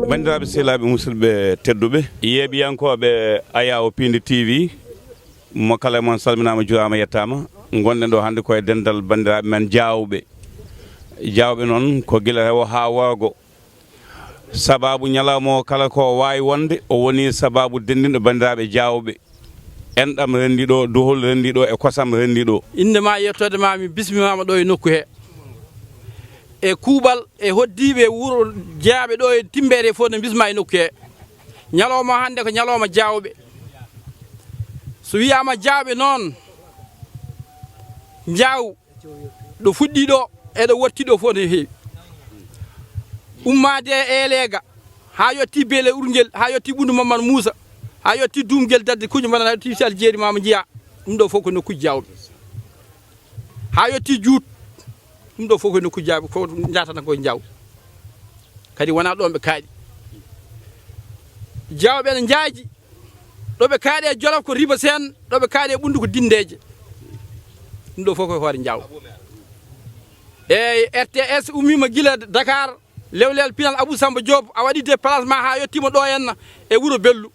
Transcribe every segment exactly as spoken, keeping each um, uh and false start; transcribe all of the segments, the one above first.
Banndiraaɓe, sehilaaɓe, musidɓe tedduɓe, yeeɓiyankooɓe Ayaawo Piindi T V, mo kala e mon salminaama, juuraama, yettaama. Ngonɗen ɗo hannde ko e denndal banndiraaɓe men Jaawɓe. Jaawɓe noon ko gila rewo haa worgo. Sabaabu ñalawma o kala ko waawi wonde, o woni sabaabu denndinɗo banndiraaɓe Jaawɓe. Enɗam renndi ɗo, duhol renndi ɗo, e kosam renndi ɗo. Innde ma e yettoode ma, mi bismimaama ɗo e nokku he. E kuuɓal, e hoddiiɓe wuro jeyaaɓe ɗo e Timbeere fof ne bisma e nokku he. Ñalawma hannde ko ñalawma Jaawɓe. So wiyaama Jaawɓe noon, Njaaw, ɗo fuɗɗi ɗo, e ɗo wotti ɗo fof ne heewi. Ummaade e Eleega, haa yotti Beele Urngel, haa yotti Ɓunndu Mamman Muusa, haa yotti Duumgel Dadde Kuujo Mbaɗan, haa yotti Sal Jeeri Maama Njiya. Ɗum ɗo fof ko nokkuuji Jaawɓe. Haa yotti Juut. Ɗum ɗo fof ko nokkuuji Jaawɓe, fof njaatata ko Njaaw. Kadi wonaa ɗoon ɓe kaaɗi. Jaawɓe ene njaaji. Ɗo ɓe kaaɗi e Jolof ko Riba Seen, ɗo ɓe kaaɗi e Ɓunndu ko Dinndeeje. Ɗum ɗo fof ko e hoore Njaaw. Eeyi, R T S ummiima gila Dakar, lewleel pinal Abou Samba Diop, a waɗi déplacement haa yettiima ɗo henna e wuro Bellu.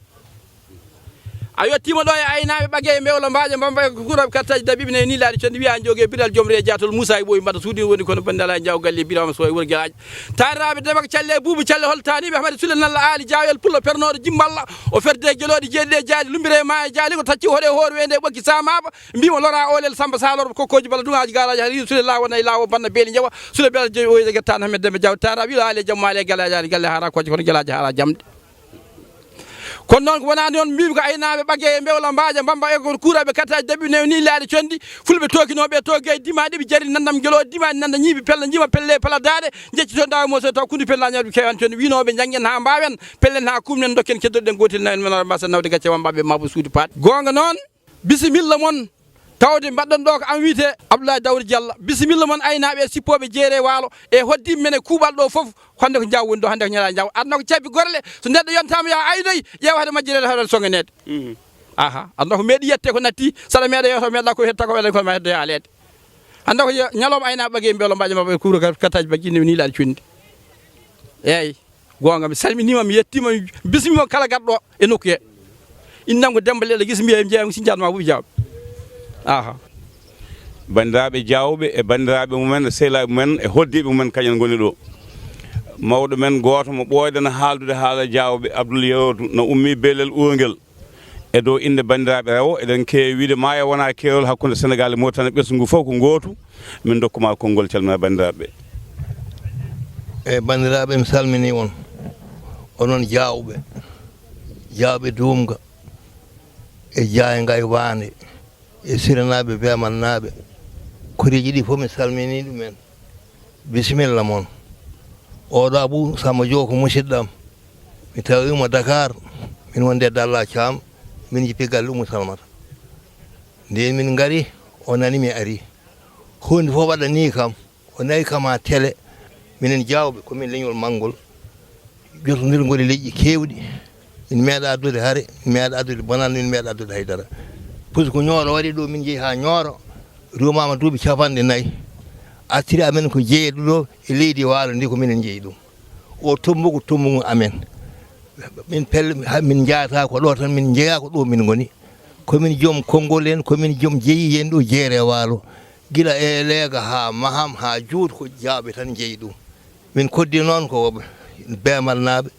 A yettiima ɗo e aynaaɓe Ɓage e Mbewla Mbaaƴa, Mbamba e Kura, Kattaaji Dabiiɓe ne ni laaɗi conndi wiya Njooge Biral Jom Ree Jaatol Muusa e Ɓooyi Mbata suuɗi woni kono bannde alaa Njaaw galle Birama Sow e wuro Gelaaji. Taaraaɓe Debaka Calle e Buubu Calle hol taaniiɓe Ahmadi Sule Nalla Aali Jaawel Pullo Pernooɗo Jimballo o ferde e gelooɗi jeeɗiɗi e jaali Lumbire ma e jaali ko tacci hoɗe hoore weende e ɓokki saamaaba. Mbiimo lora olel Samba Salor kokkooji bala duŋaaji gaaraaji hari Sule laawo nayi laawo banna beeli njawa Sule bela joyi o e gettaano Ahmed Demba Jaw taaraaɓe ilo aali e jammaali e galle ajaani galle haara kocce kono gelaaji haara jamɗe. Kono noon ko wonaa noon mbiimi ko aynaaɓe Ɓage e Mbewla Mbaaƴa Mbamba e ko kuuraaɓe kattaaji daɓɓi ne ni laaɗe conndi fulɓe tookinooɓe e tooge e dimaaɗi ɓe jari nanndam ngelo dimaaɗi nannda ñiiɓe pella njiima pelle pala daaɗe jecci toon daawe mo so taw kundu pella ñawɓe kewan conndi wiinooɓe njanngen haa mbaawen pellen haa kumnen dokken keddoɗen gootel nawen men mbasa nawde gacce wambaɓe mabo suudu paat goonga noon. Bisimilla mon. Tawde mbaɗɗon ɗo ko am wiyetee Abdoulaye Daouda Diallo. Bisimilla mon aynaaɓe e sippooɓe jeere waalo e hoddiiɓe men e kuuɓal ɗo fof. Hannde ko Njaaw woni ɗo, hannde ko ñalaa Njaaw. Aduna ko cabbi gorle, so neɗɗo yontaama yo aynoy, ƴeewa hade majjireede, hade soŋaneede. Mhm. Aha, aduna ko meeɗi yette ko natti, saɗa meeɗa yewta, meeɗa ko hetta ko waɗa ko ma hedde aleede. Hannde ko ñalawma aynaaɓe Ɓage e Mbewla Mbaaƴa maɓɓe e kuuro kattaaji Ɓage ni laaɗi conndi. Eeyi. Goonga, mi salminiima, mi yettiima, mi bismiima kala garɗo e nokku he. Innde am ko Demmba Leɗɗo Gis, mbiya e jeeyam, si njaatma fof Jaawɓe. Aha. Banndiraaɓe Jaawɓe e banndiraaɓe mumen, e sehilaaɓe mumen, e hoddiiɓe mumen, kañum ngoni ɗo. Mawɗo men gooto mo ɓooyɗen haaldude haala Jaawɓe, Abdul Yewtu, no ummii Belel Urngel. E dow innde banndiraaɓe rewo, eɗen keewi wiyde maayo wonaa keerol hakkunde Senegaal e Mauritanie, ɓesngu fof ko ngootu. Min ndokkuma konngol, calmina banndiraaɓe ɓe. Eeyi, banndiraaɓe, mi salminii on. Onon Jaawɓe, Jaawɓe Duumga, e Jaaynga e Waande, e Siranaaɓe, Beemannaaɓe. Koreeji ɗi fof mi salminii ɗumen. Bisimilla mon. Oɗo Abou Samba Diop ko musidɗo am. Mi tawiima Dakar, min wonde e Dalla Thiam, min jippi galle Oumou Salamata. Ndeen min ngari, o nani mi ari. Huunde fof waɗanii kam, o nawi kam haa tele. Minen Jaawɓe, ko min leñol Manngol. Jotondirgol e leƴƴi keewɗi. Min meeɗa addude hare, min meeɗa addude bonannde, min meeɗa addude haydara. Puisque ko Ñooro waɗi ɗo, min njehi haa Ñooro, ruumaama duuɓi capanɗe nayi. Artiri amen ko jeyeɗo ɗo e leydi Waalo ndi, ko minen njeyi ɗum. O Tummbugu, Tummbugu amen. Min pelle, ha min njahata ko ɗo tan, min njeya ko ɗo min ngoni. Ko min joom konngol en, ko min joom jeyi en ɗo jeere Waalo. Gila e Leega haa Maham haa Juut ko Jaawɓe tan njeyi ɗum. Min koddi noon ko Beemalnaaɓe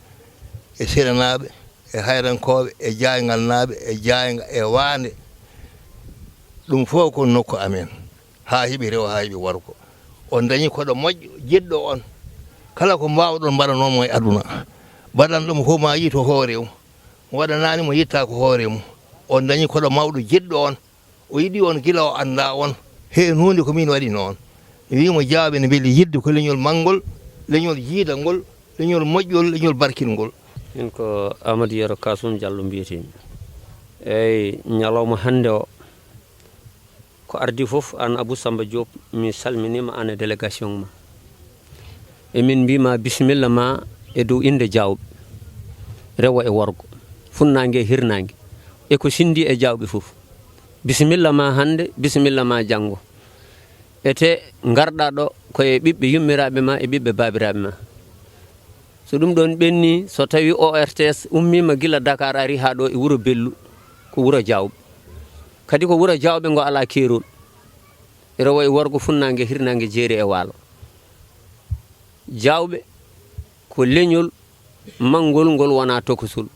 e Siranaaɓe e Hayrankooɓe e Jaayngalnaaɓe e Jaaynga e Waande. Ɗum fof ko nokku amen. Haa heɓi rewo, haa heɓi worgo. On dañi koɗo moƴƴo, jiɗɗo on. Kala ko mbaawɗon mbaɗanoo mo e aduna. Mbaɗanɗo mo fof ma yiito hoore mum. Mo waɗanaani mo yitta ko hoore mum. On dañi koɗo mawɗo jiɗɗo on. O yiɗi on gila o anndaa on. Heen huunde ko min waɗi noon. Mi wii mo Jaawɓe ne mbeli yiɗde ko leñol manngol, leñol jiidangol, leñol moƴƴol, leñol barkingol. Min ko Amadou Yero Kasum Diallo mbiyetee-mi. Eeyi, ñalawma hannde o, ko ardii fof, aan Abou Samba Diop, mi salminiima aan e délégation ma. E min mbiy ma bisimilla ma e dow innde Jaawɓe, rewo e worgo, funnaange e hirnaange, e ko sinndii e Jaawɓe fof. Bisimilla ma hannde, bisimilla ma janngo. Ete ngarɗaa ɗo ko e ɓiɓɓe yummiraaɓe ma e ɓiɓɓe baabiraaɓe ma. So ɗum ɗoon ɓenni, so tawi O R T S ummiima gila Dakar ari haa ɗo e wuro Bellu, ko wuro Jaawɓe. Kadi ko wuro Jaawɓe ngo alaa keerol. Rewo e worgo, funnaange, hirnaange, jeeri e waalo. Jaawɓe ko leñol manngol ngol wonaa tokosol.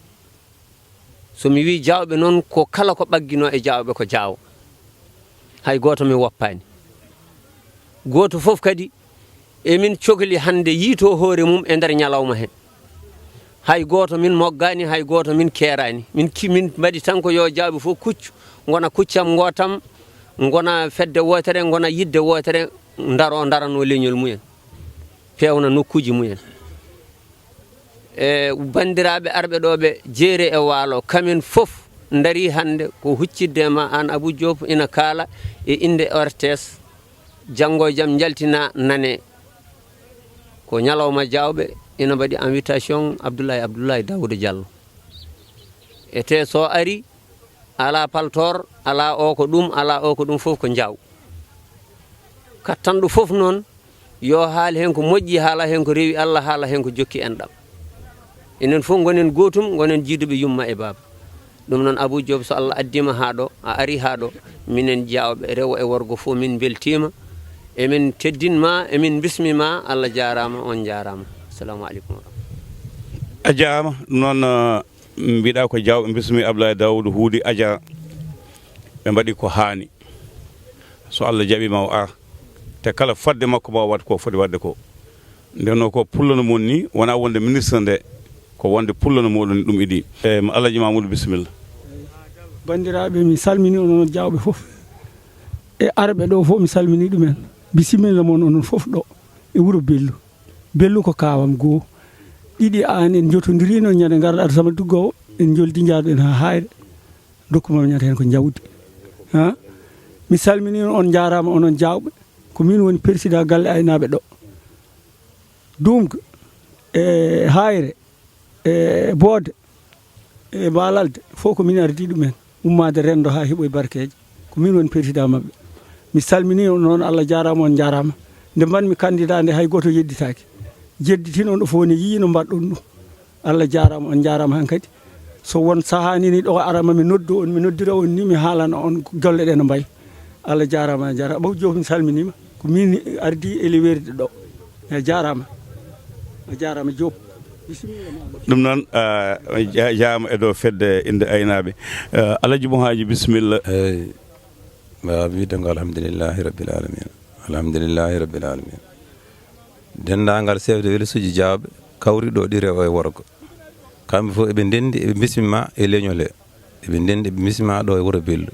So mi wii Jaawɓe noon, ko kala ko ɓagginoo e Jaawɓe ko Jaawo. Hay gooto mi woppaani. Gooto fof kadi emin cokli hannde yiito hoore mum e nder ñalawma he. Hay gooto min moggaani, hay gooto min keeraani. Min ki-, min mbaɗi tan ko yo Jaawɓe fof kuccu, ngona kuccam ngootam, ngona fedde wootere, ngona yiɗde wootere, ndaro, ndarano leñol mumen, peewna nokkuuji mumen. E banndiraaɓe arɓe ɗo ɓe jeeri e waalo, kamen fof ndarii hannde ko huccidde e ma aan Abou Diop ina kaala e innde O R T S. Janngo e jam njaltina nane. Ko ñalawma Jaawɓe ina mbaɗi invitation Abdoulaye, Abdoulaye Daouda Diallo. Ete so ari, alaa paltoor, alaa o ko ɗum, alaa o ko ɗum, fof ko Jaaw. Kattanɗo fof noon, yo haal heen ko moƴƴi, haala heen ko rewi Allah, haala heen ko jokki enɗam. Enen fof ngonen gootum, ngonen jiiduɓe yumma e baaba. Ɗum noon, Abou Diop, so Allah addiima haa ɗo, a ari haa ɗo, minen Jaawɓe, rewo e worgo fof, min mbeltiima. Emin teddin ma, emin mbismi ma, Allah jaaraama, on njaaraama. Assalamu aleykum wa rahmatullahi. A jaaraama. Ɗum noon, eh, mbiɗa ko Jaawɓe mbismi Abdoulaye Daouda Huudi Aja. Ɓe mbaɗi ko haani. So Allah jaɓiima o ara. Te kala fodde makko ma o waɗ ko foti waɗde ko. Nden noon ko pullo no mon ni, wonaa wonde ministre nde, ko wonde pullo no moɗon ɗum idi. E, Alhaji Mamoudou, bisimilla. Banndiraaɓe, mi salmini onon Jaawɓe fof. E arɓe ɗo fof, mi salmini ɗumen. Bisimilla mon onon fof ɗo e wuro Bellu. Bellu ko kaawam goo. Ɗiɗi aan en njotondirino ñande ngarɗaa to Samba Duggo o, en njoldi njaarɗen haa Haayre. Dokku ma ñande heen ko njawdi. Ha? Mi salmini on, on njaaraama onon Jaawɓe. Ko min woni président galle aynaaɓe ɗo. Duumga e Haayre e Boode e Baalalde fof ko min ardii ɗumen, ummaade renndo haa heɓoy barkeeje. Ko min woni président maɓɓe. Mi salminii on noon, Allah jaaraama, on njaaraama. Nde mbaɗmi candidat nde hay gooto yedditaaki. Jedditino ɗo fof ne yii no mbaɗɗon ɗum. Allah jaaraama, on njaaraama hankadi. So won sahaa nini ɗo arama mi noddu on, mi noddira on ni mi haalana on golle ɗe no mbayi. Allah jaaraama, a jaaraama. Abou Diop, mi salminiima. Ko min ardii e lewerdi ɗo. A jaaraama. A jaaraama Diop. Bisimilla ma. Ɗum noon, ah, ja-, jaama e dow fedde innde aynaaɓe. Ah, Alhaji Mouhadji, bisimilla. Eey. Mbaawa wiide ngo alhamdulillahi rabbil alamin. Alhamdulillahi rabbil alamin. Denndaangal chef de village uji Jaawɓe kawri ɗo ɗi rewo e worgo. Kamɓe fof eɓe ndenndi, eɓe mbismiima e leñol he. Eɓe ndenndi, eɓe mbismiima ɗo e wuro Bellu.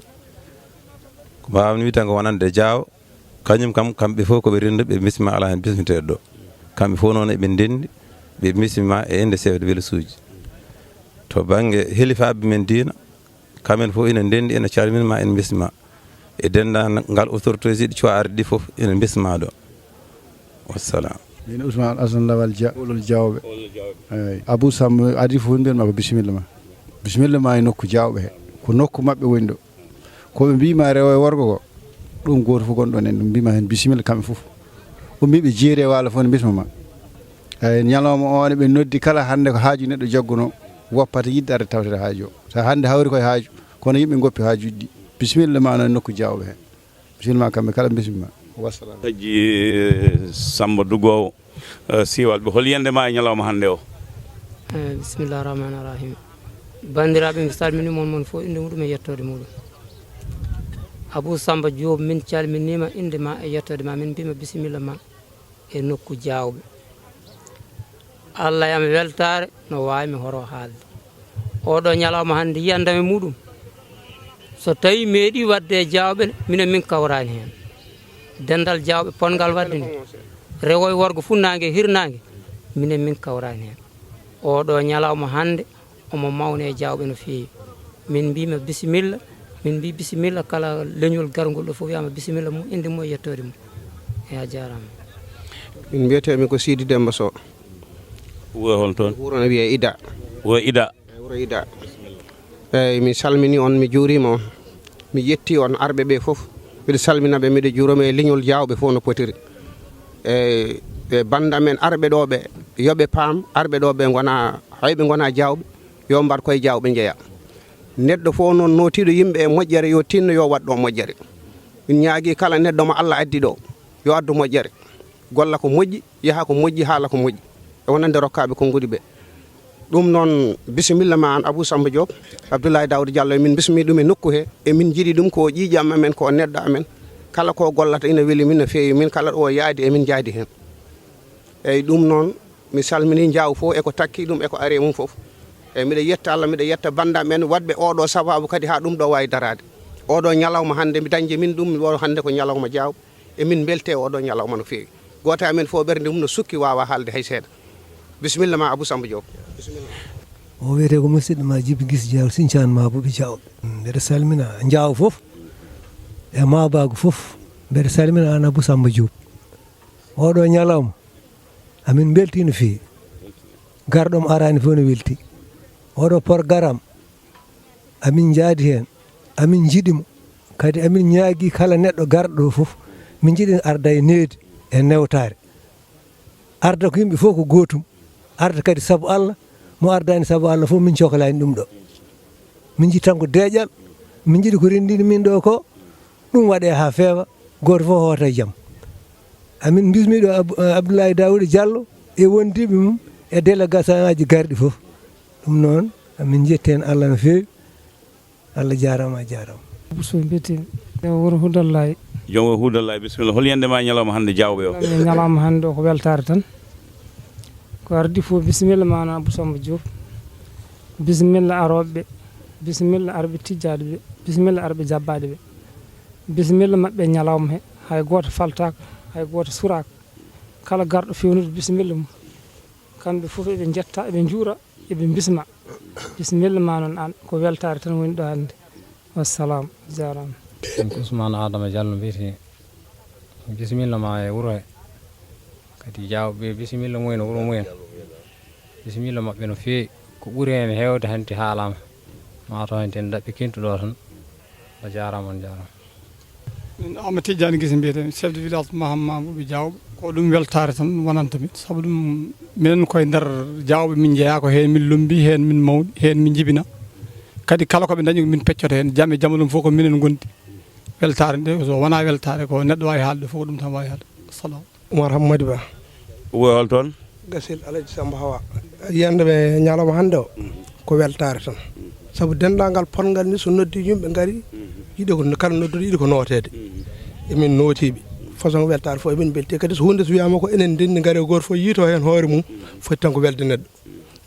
Ko mbaawmi wiide tan ko wonande Jaawo, kañum kam, kamɓe fof ko ɓe rennduɓe, ɓe mbismiima alaa heen bismiteeɗo ɗo. Kamɓe fof noon eɓe ndenndi, ɓe mbismiima e innde chef de village uji. To bannge helifaaɓe men diina, kamen fof ina ndenndi, ina calmini ma, ina mbismi ma. E denndaangal autorité ji ɗi cuwa arde ɗi fof, ina mbismi ma ɗo. Wassalam. Min Ousmane Assane Lawal Dia, Oulol Diawɓe. Eey, Abou Samb adi fof mbiyatma ko bisimilla ma. Bisimilla ma e nokku Diawɓe he. Ko nokku maɓɓe woni ɗo. Ko ɓe mbima rewo e worgo ko, ɗum gooto fof gonɗon en, ɗum mbima heen bisimilla kamɓe fof. O mbi ɓe jeeri e waalo fof ne mbisma ma. Eey, ñalawma o ne ɓe noddi kala hannde ko haaju neɗɗo jagguno, woppata yiɗde arde tawtata haaju o. So hannde hawri koye haaju, kono yimɓe ngoppi haajuuji ɗi. Bisimilla ma noon nokku Diawɓe heen. Bisimilla ma kamɓe kala mbismi ma. Wassalam. Alhaji Samba Dugowo, eh, Siiwal ɓe, hol yiyannde ma e ñalawma hannde o? Eh, bisimillahi rahmani rahim. Banndiraaɓe, mi salmini mon, mon fof innde muɗum e yettoode muɗum. Abou Samba Diop, min calminiima innde ma e yettoode ma, min mbima bisimilla ma e nokku Diawɓe. Allah yam weltaare no waawi mi horo haalde. Oɗo ñalawma hannde yiyannde am e muɗum. So tawi meeɗi waɗde e Diawɓe, minen min kawraani heen. Denndal Diawɓe potngal waɗde ni, rewo e worgo, funnaange e hirnaange, minen min kawraani heen. Oɗo ñalawma hannde omo mawni e Diawɓe no feewi. Min mbima bisimilla, min mbi bisimilla kala leñol garngol ɗo fof wiyama bisimilla mum, innde mum e yettoode mum. Eey, a jaaraama. Min mbiyetee-mi ko Siidi Demmba Sow. Wuro hol toon? Wuro no wiyee Ida. Wuro Ida. Eey, wuro Ida. Eey, mi salmini on, mi juurima on. Mi yetti on arɓe ɓe fof. Mbiɗo salmina ɓe, mbiɗo juuroo ɓe e leñol Jaawɓe fof no potiri. E, e bannda men arɓe ɗo ɓe, yo ɓe paam, arɓe ɗo ɓe ngona, hay ɓe ngona Jaawɓe, yo mbar koye Jaawɓe njeya. Neɗɗo fof noon nootiiɗo yimɓe e moƴƴere, yo tinno, yo waɗ ɗo moƴƴere. Min ñaagii kala neɗɗo mo Allah addi ɗo, yo addu moƴƴere. Golla ko moƴƴi, yaha ko moƴƴi, haala ko moƴƴi. E wonande rokkaaɓe konnguɗi ɓe. Ɗum noon, bisimilla ma aan Abou Samba Diop, Abdoulaye Daouda Diallo, min bismii ɗum e nokku he. E min njiɗi ɗum ko ƴiiƴam amen, ko neɗɗo amen. Kala ko gollata ina weli min no feewi, min kala ɗo yaadi e min njaadi heen. Eyyi, ɗum noon, mi salminii Njaaw fof e ko takki ɗum e ko ari e mum fof. Eyyi, mbiɗa yetta Allah, mbiɗa yetta bannda men waɗɓe oɗo sababu kadi haa ɗum ɗo waawi daraade. Oɗo ñalawma hannde mi dañde min ɗum, mi ɗo hannde ko ñalawma Jaaw. E min mbeltee oɗo ñalawma no feewi. Gooto e amen fof ɓernde mum no sukki, waawa haalde hay seeɗa. Bisimilla ma Abou Samba Diop. Bisimilla. O wiyetee ko musidɗo ma Jibi Gis Jaaw, Sincaan ma Buɓe Jaaw. Mbeɗa salmina Njaaw fof e Maabaagu fof. Mbeɗa salmina aan Abou Samba Diop. Oɗo ñalawma amin mbeltii no feewi. Garɗo mo araani fof no weltii. Oɗo porgaram amin njaadi heen, amin njiɗi mo. Kadi amin ñaagii kala neɗɗo garɗo ɗo fof, min njiɗi arda e needi e newtaare. Arda ko yimɓe fof ko gootum. Arda kadi sabu Allah, mo ardaani sabu Allah fof min coklaani ɗum ɗo. Min njiɗi tan ko deeƴal, min njiɗi ko renndini min ɗo ko, ɗum waɗee haa feewa, gooto fof hoota e jam. Amin mbismii ɗo Ab-, Abdoulaye Daouda Diallo e wondiiɓe mum e délégation ngaaji garɗi fof. Ɗum noon, amin njetti heen Allah no feewi. Allah jaaraama, a jaaraama. Bousso mbiyetee-mi, e wuro Hudallaay. Joom wuro Hudallaay, bisimilla. Hol yiyannde ma ñalawma hannde Jaawɓe o? Ñalawma hannde o ko weltaare tan. Ko ardi fof, bisimilla ma Abou Samba Diop. Bisimilla arooɓe ɓe. Bisimilla arɓe tijjaaɗe ɓe. Bisimilla arɓe jabbaaɗe ɓe. Bisimilla maɓɓe e ñalawma he. Hay gooto faltaaka, hay gooto suraaka. Kala garɗo feewnude bisimilla mum. Kamɓe fof eɓe njetta, eɓe njuura, eɓe mbisma. Bisimilla ma noon aan, ko weltaare tan woni ɗo hannde. Wassalam, jaaraama. Min ko Ousmane Adama Diallo mbiyetee. Bisimilla ma e wuro he. Kadi Jaawɓe bisimilla mumen e wuro mumen. Bisimilla maɓɓe no feewi. Ko ɓuri heen heewde hannde haalaama. Maa taw heen ten daɓɓi kintu ɗo tan. A jaaraama, on jaaraama. Min Amadou Tidiane Gise mbiyetee, chef de village Mahamma Buɓe Jaawɓe. Ko ɗum weltaare tan wonanta min. Sabu ɗum minen koye nder Jaawɓe min njeyaa, ko heen min lummbi, heen min mawni, heen min njibina. Kadi kala ko ɓe ndañi ko min peccoto heen. Jam e jam ɗum fof ko minen ngondi. Weltaare nde, so wonaa weltaare ko neɗɗo waawi haalde fof ko ɗum tan waawi haalde. Salaam. Oumar Hammadi Ba. Wuro hol toon? Gasil Alaji Samba Hawa. Yiyannde ɓe ñalawma hannde o, ko weltaare tan. Sabu denndaangal potngal ni so noddi yimɓe ngari, yiɗi ko kala noddude yiɗi ko nooteede. Emin nootiiɓe. Façon weltaare fof emin mbelti. Kadi so huunde so wiyaama ko enen ndenndi ngari gooto fof yiito heen hoore mum, foti tan ko welde neɗɗo.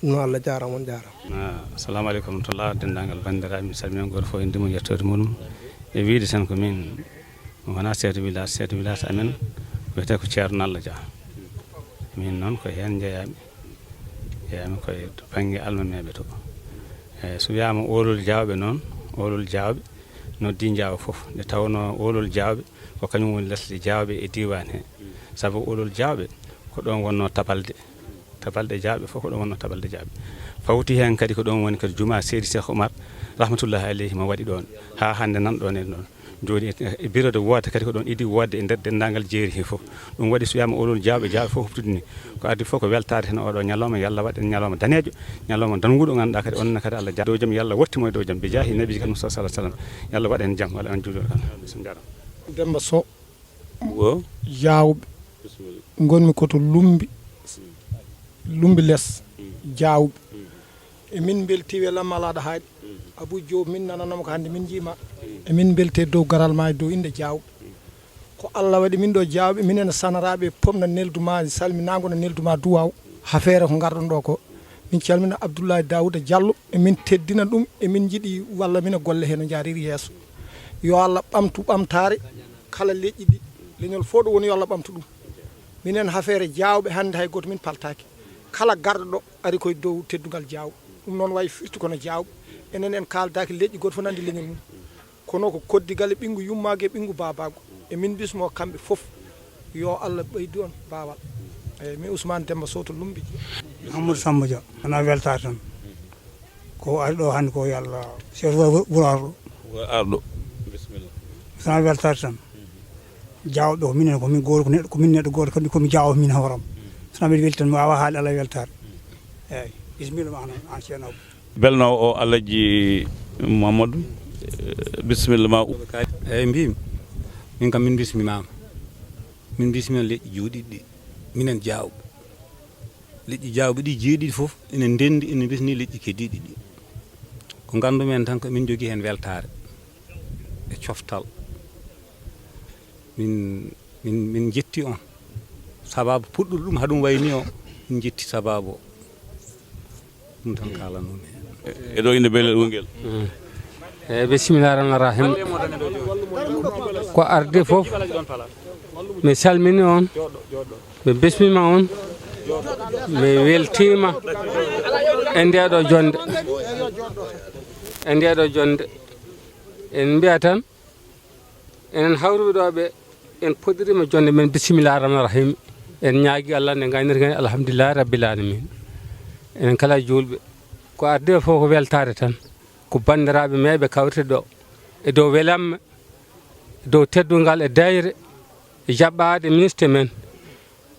No Allah jaaraama, on jaaraama. Ah, assalamu aleykum wa rahmatullah, denndaangal banndiraaɓe, mi salmina gooto fof e innde mum, yettoode mum. E wiyde tan ko min, mi wonaa chef de village, chef de village amen wiyetee ko Ceerno Nalla Dia. Min noon ko heen njeyaa-mi, njeyaa-mi koye to bannge almameeɓe to. Eeyi, so wiyaama oolol Jaawɓe noon, oolol Jaawɓe noddii Njaaw fof. Nde tawnoo oolol Jaawɓe ko kañum woni lesɗe Jaawɓe e diiwaan he. Sabu oolol Jaawɓe ko ɗoon wonnoo Tabalde. Tabalde Jaawɓe fof ko ɗoon wonnoo Tabalde Jaawɓe. Fawti heen kadi ko ɗoon woni kadi jumaa Seydi Cheikh Oumar, rahmatullahi aleyhi, mo waɗi ɗoon. Haa hannde nan ɗoon e ɗoon. Jooni e, e bureau de vote kadi ko ɗoon idi woodde e nder denndaangal jeeri he fof. Ɗum waɗi so wiyaama oolol Jaawɓe, Jaawɓe fof huɓtude ni. Ko addi fof ko weltaade heen oo ɗoo ñalawma, yo Allah waɗ en ñalawma daneejo, ñalawma dannguɗo, ngannduɗaa kadi onon kadi Allah ja-, dow jam, yo Allah wotti mo e dow jam, bi jaahi nabiiji kadi Mustafa sallallahu alaihi wasallam. Yo Allah waɗ en jam, walla on juulɓe kala. Bismillah. Demba Sow. Wo? Jaawɓe. Bisimilla. Ngonmi ko to Lumbi, Lumbi les, Jaawɓe. Emin mbeltii we lammalaaɗo haaɗi. Abou Diop, min nananoma ko hannde min njiima. Emin mbeltee dow garal ma e dow innde Jaawɓe. Ko Allah waɗi min ɗo Jaawɓe, minen sanaraaɓe pom na neldu ma, salminaango na neldu ma duwaaw. Hafeere ko ngarɗon ɗo ko. Min calmina Abdoulaye Daouda Diallo, emin teddina ɗum, emin njiɗi walla mina golle he no njaariri yeeso. Yo Allah ɓamtu ɓamtaare kala leƴƴi ɗi, leñol fof ɗo woni yo Allah ɓamtu ɗum. Minen hafeere Jaawɓe hannde hay gooto min paltaaki. Kala garɗo ɗo ari koye dow teddungal Jaawɓe. Ɗum noon wayi firti kono Jaawɓe. Enen en kaaldaaki leƴƴi gooto fof nandi leñol mum. Kono ko koddigal e ɓinngu yummaagu e ɓinngu baabaagu. Emin bismoo kamɓe fof. Yo Allah ɓeydu on baawal. Eeyi, mi Ousmane Demba Sow to Lumbi. Amadou Samba Dia. Wona weltaare tan. Ko ari ɗo hannde ko yo Allah. Ceerno Wuro Arɗo. Wuro Arɗo. Bisimilla. Wona weltaare tan. Jaawɓe ko minen, ko min gooto, ko neɗɗo, ko min neɗɗo gooto, kadi ko mi jaawɓe min hooram. Sona mbiɗa weltan, mi waawa haali alaa weltaare. Eeyi, bisimilla ma an, an Ceerno Abou. Belno o Alhaji Mamadou, eh, bisimilla ma. Eeyi, mbimi, min kam min bismimaama. Min bismima leƴƴi juuɗiɗi ɗi. Minen jaawɓe. Leƴƴi jaawɓe ɗi jeeɗiɗi fof ene ndenndi, ene mbisni leƴƴi keddiiɗi ɗi. Ko nganndumen tan ko min njogii heen weltaare e coftal. Min, min, min njetti on. Sabaabu puɗɗuɗo ɗum, haɗum wayni o, min njetti sabaabu o. Ɗum tan kaalanoomi heen. E ɗo ine belel ngel. Mm. Eeyi, bisimilla rahmaani rahim. Ko arde fof, mi salmini on, mi bismima on, mi weltiima e ndeeɗo jonnde. E ndeeɗo jonnde. En mbiya tan, enen hawruɓe ɗo ɓe, en puɗɗiriima jonnde men, bisimilla rahmaani rahim. En ñaagi Allah nde ngaynirten, alhamdulillahi rabbil alamin. Enen kala juulɓe, ko arde fof ko weltaare tan. Ko banndiraaɓe meeɓe kawrite ɗo e dow welamme, e dow teddungal e dayre, e jaɓɓaade ministre men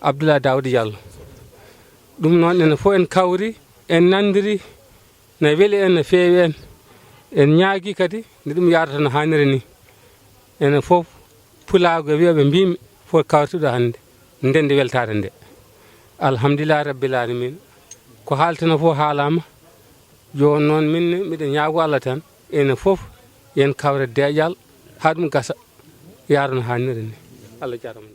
Abdoulaye Daouda Diallo. Ɗum noon, enen fof en kawri, en nanndiri, na weli en, na feewi en. En ñaagi kadi nde ɗum yaarata no haaniri ni. Enen fof pulaagu e wiyooɓe mbimi fof kawrituɗo hannde, ndenndi weltaare nde. Alhamdulillahi rabbil alamin. Ko haalteno fof haalaama. Jooni noon min ne miɗo ñaago Allah tan, enen fof yen kawre deeƴal haa ɗum gasa, yaara no haaniri ni. Allah jaarama.